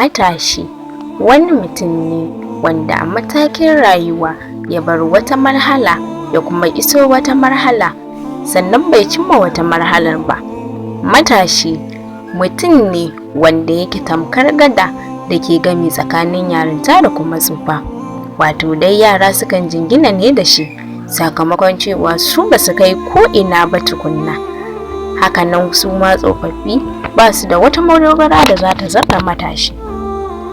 Matashi wani mutum ne wanda a matakin rayuwa ya bar wata marhala ya kuma iso wata marhala, sannan bai cimma wata marhalar ba. Matashi mutum ne wanda yake tamkar gada da ke gami tsakanin yarinta da kuma tsufa. Wato dai yara sukan jingina ne da shi sakamakon cewa su ba su kai ko ina ba tukunna. Hakanan su ma tsofaffi ba su da wata madogara da za ta zarta matashi,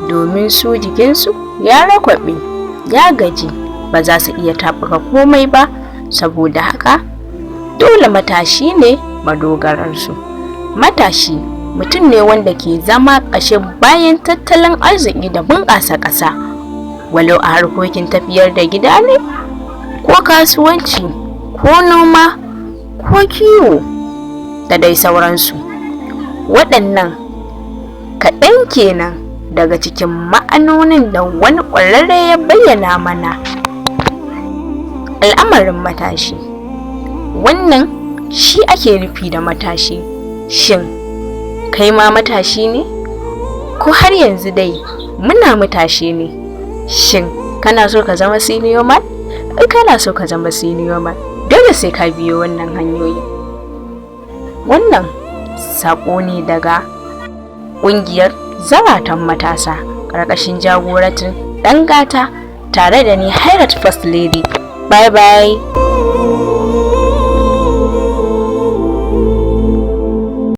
domin su jikinsu ya rakwaɓe, ya gaji, ba za su iya taɓuka komai ba. Saboda haka dole matashi ne madogararsu. Matashi mutum ne wanda ke zama ƙashin bayan tattalin arziki da bunƙasa ƙasa, walau a harkokin tafiyar da gida ne, ko kasuwanci, ko noma, ko kiwo, da dai sauransu. Waɗannan kaɗan kenan daga cikin ma'anonin da wani ƙwararre ya bayyana mana al'amarin matashi. Wannan shi ake nufi da matashi. Shin kai ma matashi ne, ko har yanzu dai muna matashi ne? Shin kana so ka zama senior man? In kana so ka zama senior man, dole sai ka biyo wannan hanyoyi. Wannan saƙo ne daga ƙungiyar Zaratan Matasa ƙarƙashin jagorancin Ɗan Gata, tare da ni, Hairat First Lady. Bye bye.